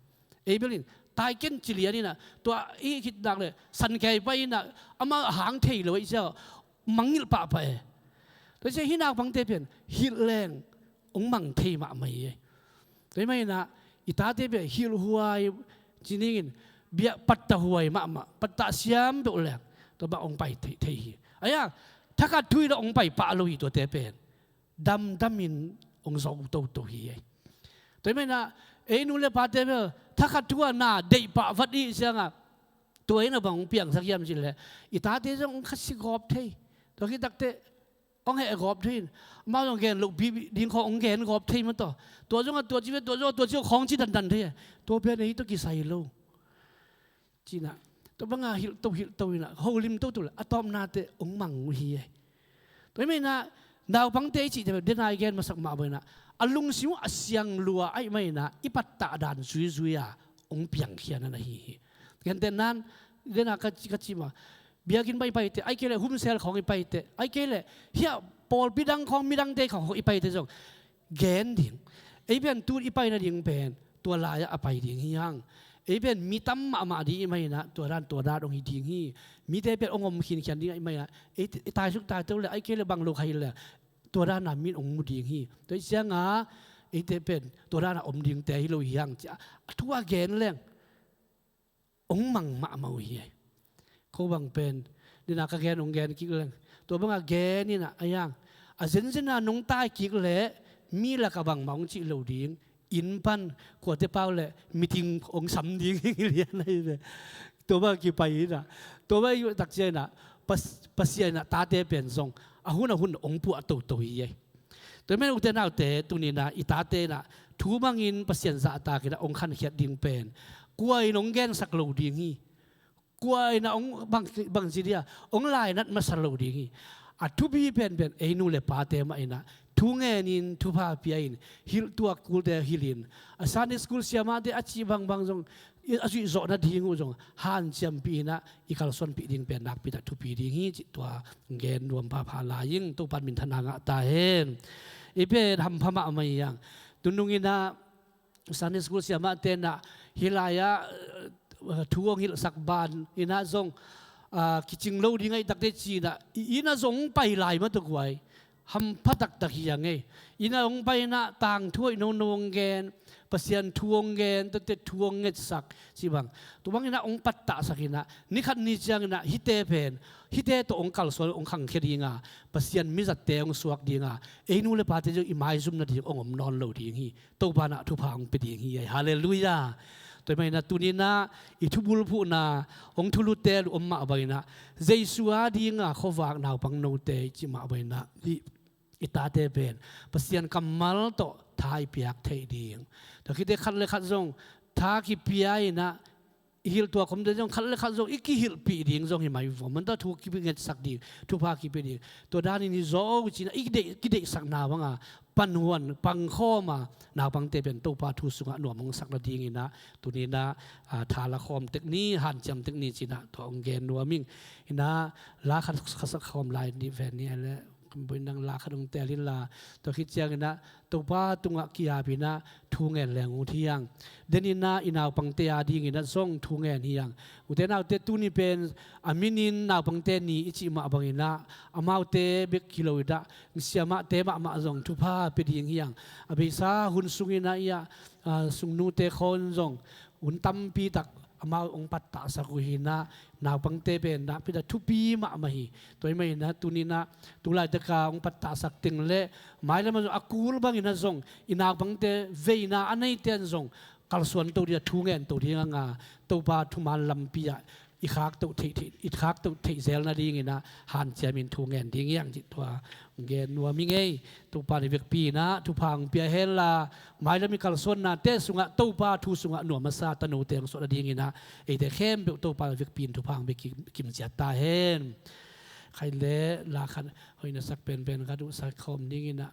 Ei bel in tai ken ci lian in ah, tua i khit nak leh san kei pai in ah, amah hang thei lo ahih ciang mangngilh pahpah e. Tua ahih ciang hih naupangte pen hilh leng hong mang thei mahmah hi ei. Tua ahih manin ah i tate pen hilhhuai ci ning in, biak pattahhuai mahmah, pattah siam peuh leng tua bang hong pai thei, thei hi. Ahi a, thakhat thu hi lo hong pai pah lo hi tuate pen. Damdamin hong zo toto hi ei. Tua ahih manin ah ei nu le pate bel thakhat thu a na deih pah vat i hih ciangin, Tua in a bang hong piangsak hiam cih leh i tate zong hong khasia gawp thei. Tua khit takteh hong heh gawp thei in, amau zong gen lohpi ding khawng hong gen gawp thei mah tawh. Tua zongah tua ci ve, tua zongah tua ci ve khawng ci dandan thei. Tua pen ei tawh kisai lo. Ci-in ah, tua bangah hilhto hilhto in ah, holim toto leh a tawpna teh hong mang uh hi. Tua ahih manin ah, naupangte i cihte pen, den a i gen masak mah bangin ah, a lungsim uh a siang lua ahih manin ah, i pattah dan zuizui a hong piangkhia na hi hi. Gentehna nan, den a ka ci, ka ci mah, biakinn bang i pai teh, ahih kei leh hun sel khawng i pai teh, ahih kei leh hih pawlpi dang khawng, midangte khawng i pai teh zong gen ding. Ei pen tu i pai nading pen tua lai-ah a pai ding hi hang. Ei pen mi tam mahmah ding ahih manin ah, tua dan tua dan hong hi ding hi. Mite pen hong om khinkhian ding ahih manin ah, ei, ei taisuk taito leh, ahih kei leh bang lo kha hi leh, tua dan a mi in hong mu ding hi. Tua ahih ciangin ah, eite pen tua dan a om dingte hi lo hi hang, ci-a a thu a gen leng hong mang mahmah uh hi. Ko bang pen, den a ka gen hong gen kik leng, tua bangah gen in ah, a hiang, a zenzen a nong tai kik leh mi lakah bangmah hong cih lo ding, inn pan kuate pau leh meeting hong sam ding hi lian ahi ve. Tua bang kipai in ah, tua bang i tak ciangin ah, Pas-, Pasian in ah tate pen zong a hun a hun hong puah toto hi. Tua ahih manin ute naute, tuni-in ah i tate in ah thu mangin Pasian zahtak in ah hong khankhiat ding pen kua in hong gensak lo ding hi. Kua in ah hong bang, bang ci dia, hong lainat masa lo ding hi. A thupi penpen ei nu le pate mah in ah thu ngenin, thupha pia in, hilh tuak kulte hilhin, a Sunday school siamahte a cih bangbang zong, i, a zuih zawh nading uh zong hanciampih in ah i kalsuanpih ding pen nakpi tak thupi ding hi, cih tua gen nuam phapha lai ing. Topa'n minthanna ngah ta hen. I pen hampha mahmah hi hang. Tunung in ah Sunday school siamahte in ah hih lai-ah, eh, thu hong hilhsak ban in ah zong, ah, kicing lo ding ahih takteh ci-in ah, i inn ah zong hong pai lai mah tawh guai. Hampha taktak hi hang ei. Inn ah hong pai in ah tangthu hoih nono hong gen, Pasian thu hong gen, tuate thu hong ngetsak, cih bang. Tua bang in ah hong pattahsak in ah, ni khat ni ciangin ah hihte pen, hihte tawh hong kalsuan, hong khangkhia ding a, Pasian mizatte hong suak ding a, ei nu le pate zong i maizum nading hong om nawn lo ding hi. Topa'n ah thupha hong pia ding hi. Halleluiah. Tua ahih manin ah tuni-in ah i thubulphuhna hong thulutte uh om mah bangin ah, Jesu a ding a khuavak naupang note i cih mah bangin ah, i, i tate pen Pasian kammal tawh tha i piak theih ding. Tua khit teh khat le khat zong tha kipia in ah, i hilh tuak khawmte zong khat le khat zong i kihilhpih ding zong hi mai vua. Manta thu kingetsak ding, thupha kipia ding. Tua danin hi zaw uh ci-in ah i kideih, kideihsakna bang a panhuan, pangkhawm a, naupangte pen Topa thu sungah nuam hong sak nadingin ah, tuni-in ah, ah, tha la khawm tek ni, hanciam tek ni ci-in ah tua hong gen nuam ing. In ah la khat, khat sak khawm lai ni ven ni, a leh, buin dang la khat hong teel inla, tua khit ciangin ah Topa tungah ki-ap in ah thu ngen leng ut hi hang. Denin ah i naupangte a dingin ah zong thu ngen hi hang. Ute naute, tuni pen a minin naupangte ni i cih mah bangin ah, amaute bek hi lo in ah, siamahte mahmah zong thupha pia ding hi hang. A beisa hun sungin ah i, ah, sungnute khawng zong hun tampi tak amau hong pattahsak uh hi in ah, naupangte pen nakpi tak thupi mahmah hi. Tua ahih manin ah tuni-in ah, tu laitak a hong pattahsak teng le mailam ah zong a kul bangin ah zong i naupangte veina a neite in zong kalsuan to ding a, thu ngen to ding a, Topa thuman lampi ah i khakto theih, theih, i khakto theih zel nadingin ah hanciamin thu ngen ding hi hang, cih tua gen nuam ing ei. Topa'n i vekpi in ah thupha hong pia hen la, mailam i kalsuannate sungah Topa thu sungah nuam masa tanote hong suah nadingin ah eite khempeuh Topa'n i vekpi in thupha hong pia kim, kimciat ta hen. Khai le la khat hoih na sak penpen khat uh sak khawm dingin ah,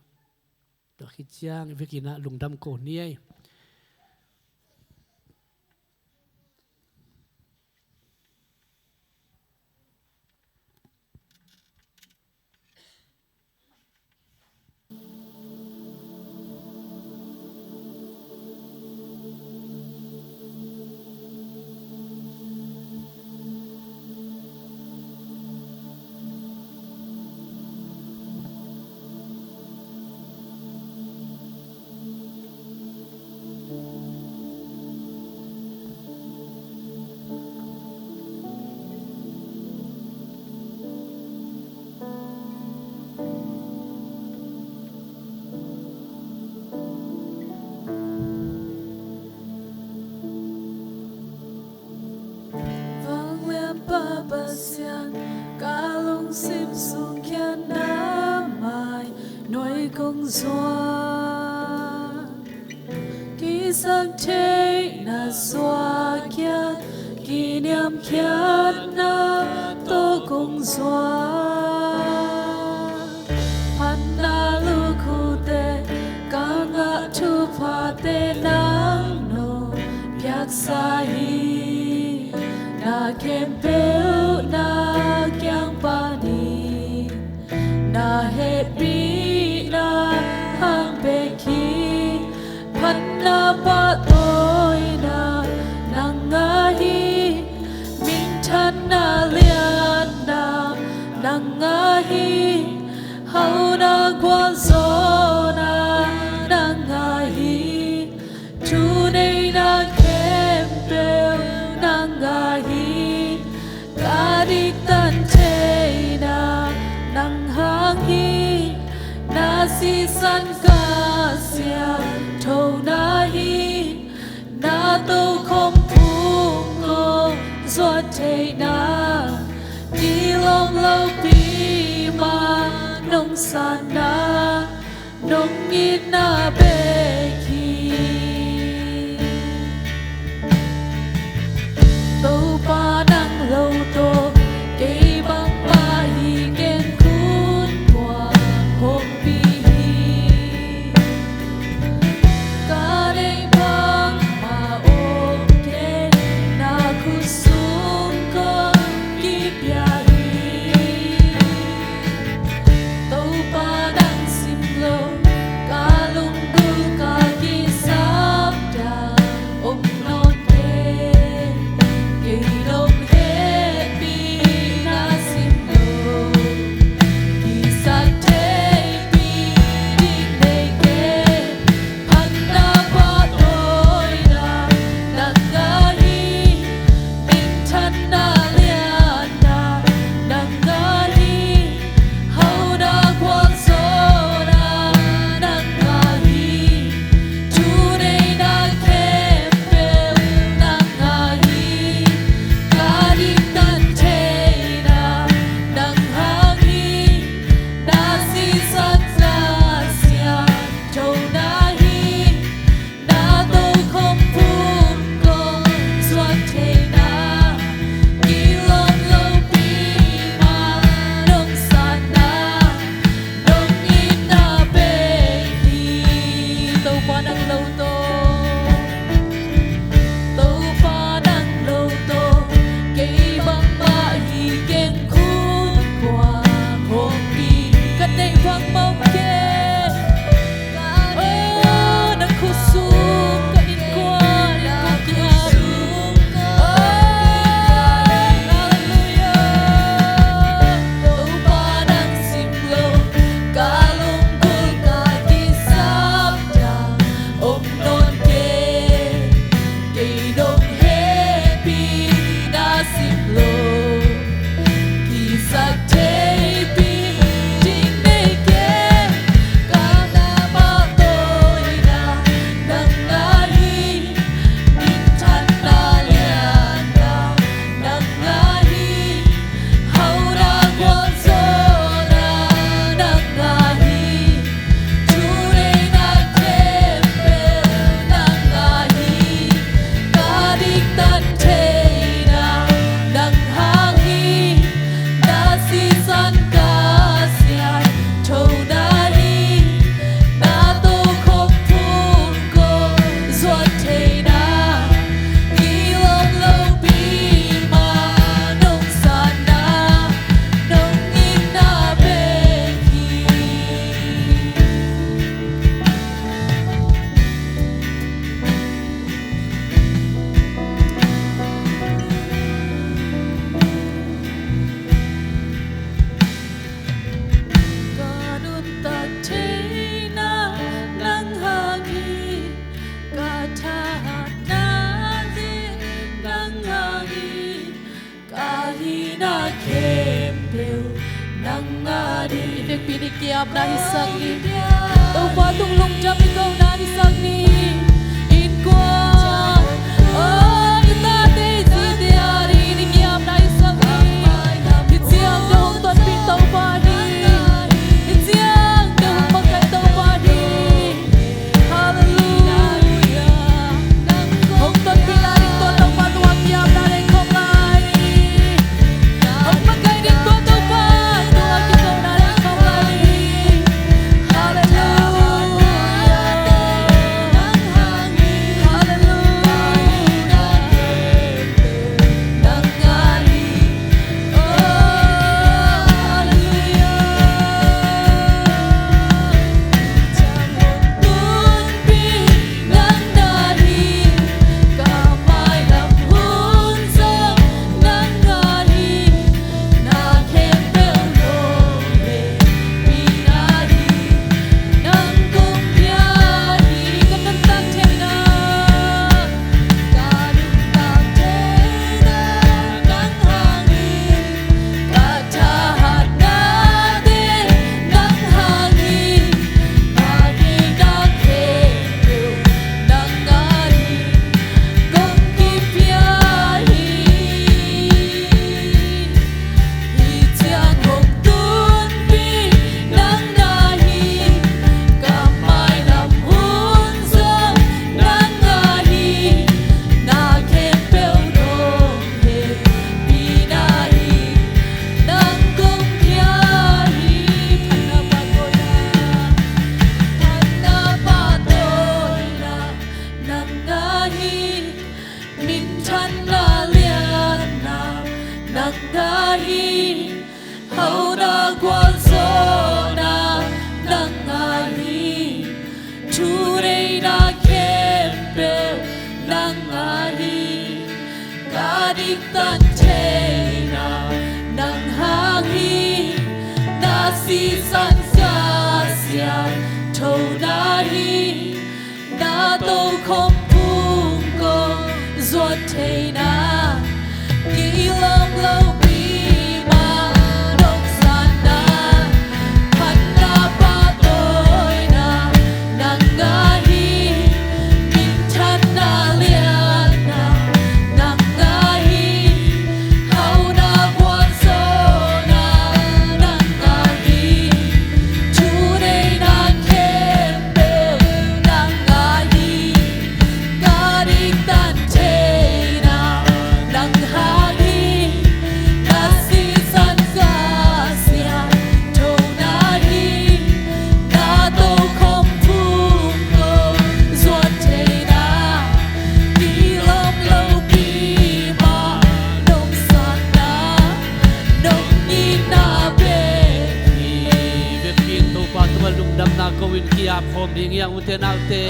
tua khit ciang i vek in ah lungdam ko ni ei. Siang ka lungsim sung khian na mai nuai kong zuan. Kisaktheihna suak khian kiniamkhiatna tawh kong zuan. Phatna lukhute ka ngah thuphate nang nong piaksa hi. Na khempeuh na kiang panin na hehpihna hang bek hi. Phatna pahtawina nang ngah hi. Minthanna lianna nang ngah hi. Hauhna gualzawhna nang ngah hi. Thuneihna khempeuh nang ngah hi. Ka diktan theihna nang hang hi. Na sisan ka siangthona hi. Na tokhom phung kong zuat theihna, kilawm lopi ma nong sanna, nong itna bek hi. Topa nang lo tawh kei bangmah hi keng khun kua hong pi hi. Ka neih bangmah om kei na khut sung kong kipia hi. Topa nang sim lo ka lunggulh ka kisap dan om nawn kei. Kei dong hehpihna sim lo, kisaktheihpih ding nei kei. Phatna pahtawina nang ngah hi. Minthanna lianna nang ngah hi. Hauhna gualzawhna nang ngah hi. Thuneihna khempeuh nang ngah hi. Ka diktan theihna nang hang hi. Na sisan ka siangthona hi. Na tokhom phung kong zuat theihna, kilawm lopi ma nong sanna, nong itna bek hi. Topa nang lo tawh, Topa nang lo tawh kei bangmah hi keng khun kua hong pi hi. Ka neih bangmah om kei. Oh, na khut sung ka innkuan in kong ki-ap hi. Oh, halleluiah. Topa nang sim lo ka lunggulh ka kisap dan om nawn kei. Kei dong hehpihna sim lo, kisaktheihpih ding nei kei. Ka na pahtawina nang ngah hi. Minthanna lianna nang ngah hi. Hauhna gualzawhna nang ngah hi. Thuneihna khempeuh nang ngah hi. Ka diktan theihna nang hang hi. Na sisan ka siangthona hi. Na tokhom phung kong zuat theihna, kilawm lopi ma nong sanna, nong itna bek hi. Ka nuntak theihna nang hang hi. Ka thahatna ding nang hang hi. Ka hihna khempeuh nang ngah ding. I vekpi-in i ki-apna hisak ni. Topa tung lungdam i kohna hisak ni. Innkuan, oh, i tate i zite adingin i ki-apna hisak ni. Nang ngah hi, hauhna gualzawhna nang ngah hi, thuneihna khempeuh nang ngah hi, ka diktat theihna nang hang hi, na sisan ka siangthona hi, na tokhom phung kong zuat theihna, kilawm lopi mah nong zatna, phatna pahtawina nang ngah hi, minthanna lianna nang ngah hi, hauhna gualzawhna nang ngah hi, thuneihna khempeuh nang ngah hi, ka diktat theihna nang hang hi, na sisan ka siangthona hi, na tokhom phung kong zuat theihna, kilawm lopi mah nong zatna, nong itna bek hi. Biakinn Topa tungah lungdamna ko-in ki-ap khawm ding hi hang, ute naute.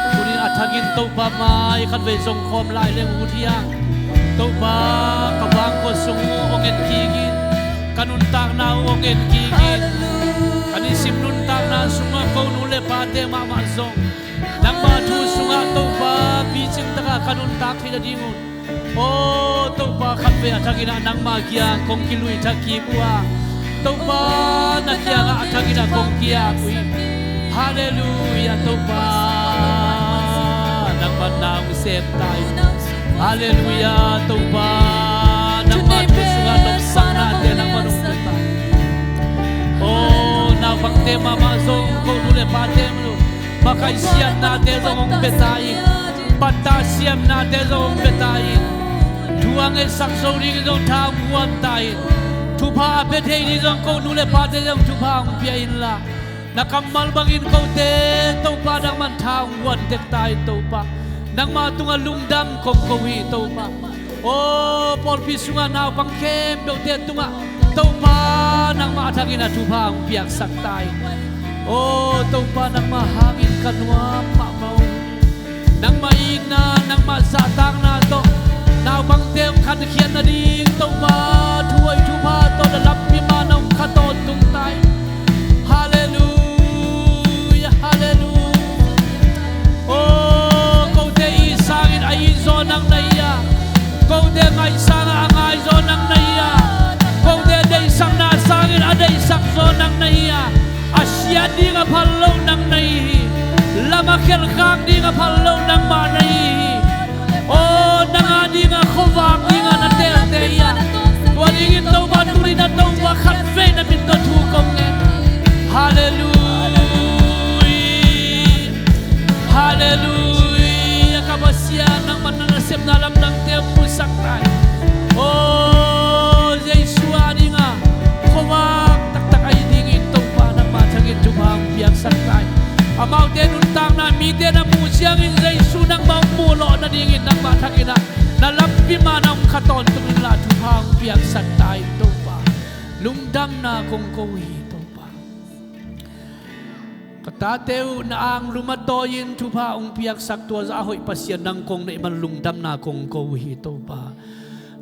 Tuni-in a thakin Topa mai khatvei zong khawm lai leng ut hi hang. Topa, ka bangkua sung uh hong en kik in, ka nuntakna uh hong en kik in. Ka nisim nuntakna sungah ko nu le pate mahmah zong nangma thu sungah Topa picing takah ka nuntak theih nading un, aw Topa, khatvei a thakin ah nangma kiang kong kilui thak kik uh a, Topa, na kiangah a thakin ah kong ki-ap uh hi. Halleluiah Topa, nangman na hong sem ta in. Halleluiah Topa, nangma thu sungah nopsaknate nangman hong pia ta in. Aw naupangte mahmah zong ko nu le pate makaih siamnate zong hong pia ta in. Pattah siamnate zong hong pia ta in. Thu a ngetsak zo dingin zong tha hong guan ta in. Thupha a pia thei ding zong ko nu le pate zong thupha hong pia inla, na kammal bangin kote Topa nangman tha hong guan tek ta in Topa. Nangma tungah lungdam kong ko hi Topa. Aw pawlpi sungah naupang khempeuhte tungah Topa nangmah a thakin a thupha hong piaksak ta in. Aw Topa, nangmah hangin ka nuam mahmah uh. Nangmah itna, nangmah zahtakna tawh naupangte hong khankhiat nading Topa, thuhoih thupha tawh na lampi mah na hong kha tawntung ta in. Halleluiah, halleluiah. Aw kote it sangin a it zaw nang na hi a, kote ngaih sangah a ngai zaw nang na hi a, kote deihsakna sangin a deihsak zaw nang na hi a, a siat ding a phal lo nang na hi hi. Lam a khelkhak ding a phal lo nangmah na hi hi. Aw nang a dingah khuavak dingah na telte hi a, tua dingin Topa tuni-in ah Topa khatvei na min tawh thu kong ngen. Halleluiah. Halleluiah. Ka Pasian, nangman na nasepna lamdangte hong musak ta in. Aw Jesu a dingah khuavak taktak ahih dingin Topa nangmah a thakin thupha hong piaksak ta in. Amaute nuntakna mite na muh ciangin Jesu nangmah hong muh lawh nadingin nangmah a thakin ah na lampi mah na hong kha tawntung inla thupha hong piaksak ta in Topa. Lungdamna kong ko hi Topa. Ka tate uh na anglum a tawi-in thupha hong piaksak tua zah a hoih Pasian nang kong neih man lungdamna kong ko uh hi Topa.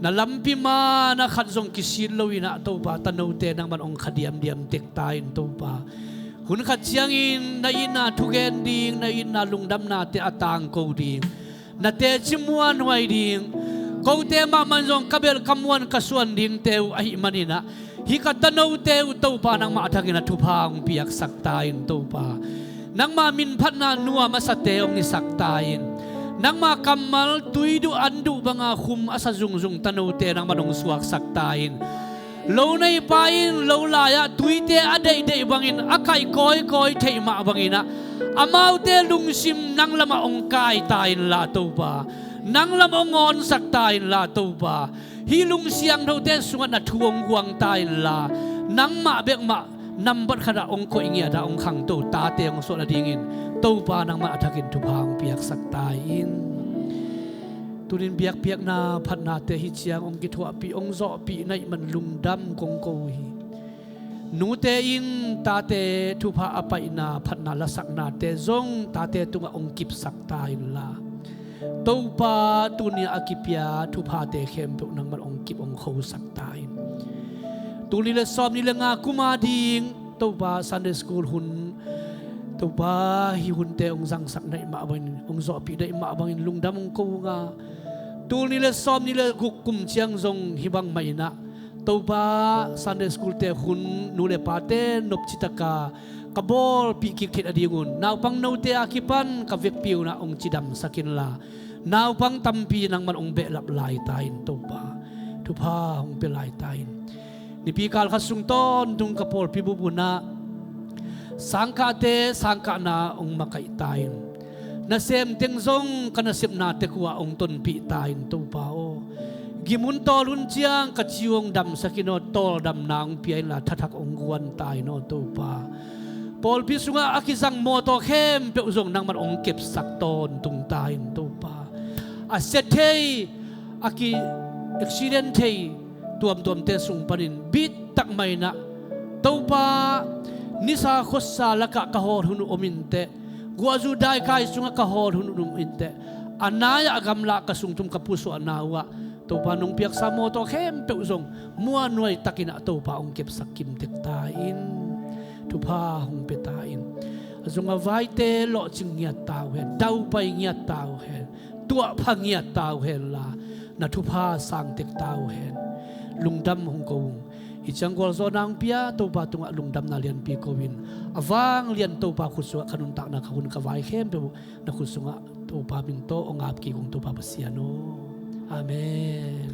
Na lampi mah na khat zong kisit loin ah Topa, tanote nangman hong kha diamdiam tek ta in Topa. Hun khat ciangin na itna thugen ding, na itna lungdamnate a tangko ding, na teci muanhuai ding, kote mahmah in zong ka belh ka muan ka suan dingte uh ahih manin ah, hih ka tanote uh Topa nangmah a thakin ah thupha hong piaksak ta in Topa. Nangmah minphatna nuam a sate hong hisak ta in. Nangmah kammal tui duh an duh banga khum a sa zungzung tanote nangman hong suaksak ta in. Lo neipa in lo lai-ah tuite a deihdeih bangin a kaih kawikawi theih mah bangin ah, amaute lungsim nang lamah hong kai ta inla Topa, nang lamah hong awnsak ta inla Topa, hih lung siangthote sungah na thu hong guang ta inla, nangmah bek mah nambat khatah hong koih ngiatah hong khangto tate hong suah nadingin Topa nangmah a thakin thupha hong piaksak ta in. Tunin biakpiakna phatnate hi ciang hong kithuahpih, hong zawhpih na hih man lungdam kong ko hi. Nute in tate thupha a paihna phatna lasaknate zong tate tungah hong kipsak ta inla, Topa, tuni a kipia thuphate khempeuh nangman hong kip hong khosak ta in. Tul nih le sawm nih le nga kum a ding Topa, Sunday school hun, Topa, hih hunte hong zangsak na hih mah bangin, hong zawhpih na hih mah bangin lungdam hong ko nga. Tul nih le sawm nih le guk kum ciang zong hih bang mah in ah, Topa, Sunday school te hun nu le pate nopci taka ka bawlpih kik theih nadingun naupang note a kipan ka vekpi un ah hong cidamsak inla, naupang tampi nangman hong behlap lai ta in Topa, thupha hong pia lai ta in. Nipi kal khat sung tawntung ka pawlpi bup un ah sangkahte sangkahna hong makaih ta in. Nasem teng zong ka nasepna tek uh ah hong tonpih ta in Topa aw. Gim hun tawl hun ciang ka ci uh hong damsak in aw, tawldamna hong pia inla thathak hong guan ta in aw Topa. Pawlpi sungah a kizang mawtaw khempeuh zong nangman hong kepsak tawntung ta in Topa. A sia thei, a ki accident thei tuamtuamte sung panin bittak mah in ah, Topa, nisa khuasa lakah ka hawl hun uh om inteh, guahzu daikai sungah ka hawl hun uh om inteh, a nai-ah a gamlah ka sungtum ka pusuahna uh ah, Topa, nong piaksa mawtaw khempeuh zong muanhuai takin ah Topa hong kepsak kimtek ta in. Thupha hong pia ta in. A zong a vaite lawhcing ngiat ta uh hen, daupai ngiat ta uh hen, tuahpha ngiat ta uh henla, na thupha sangtek ta uh hen. Lungdam hong ko ung. Hih ciang gualzawhna hong pia Topa tungah lungdamna lianpi ko in, a vanglian Topa khut sungah ka nuntakna, ka hun ka vai khempeuh na khut sungah Topa min tawh hong ap kik ung Topa Pasian aw. Amen.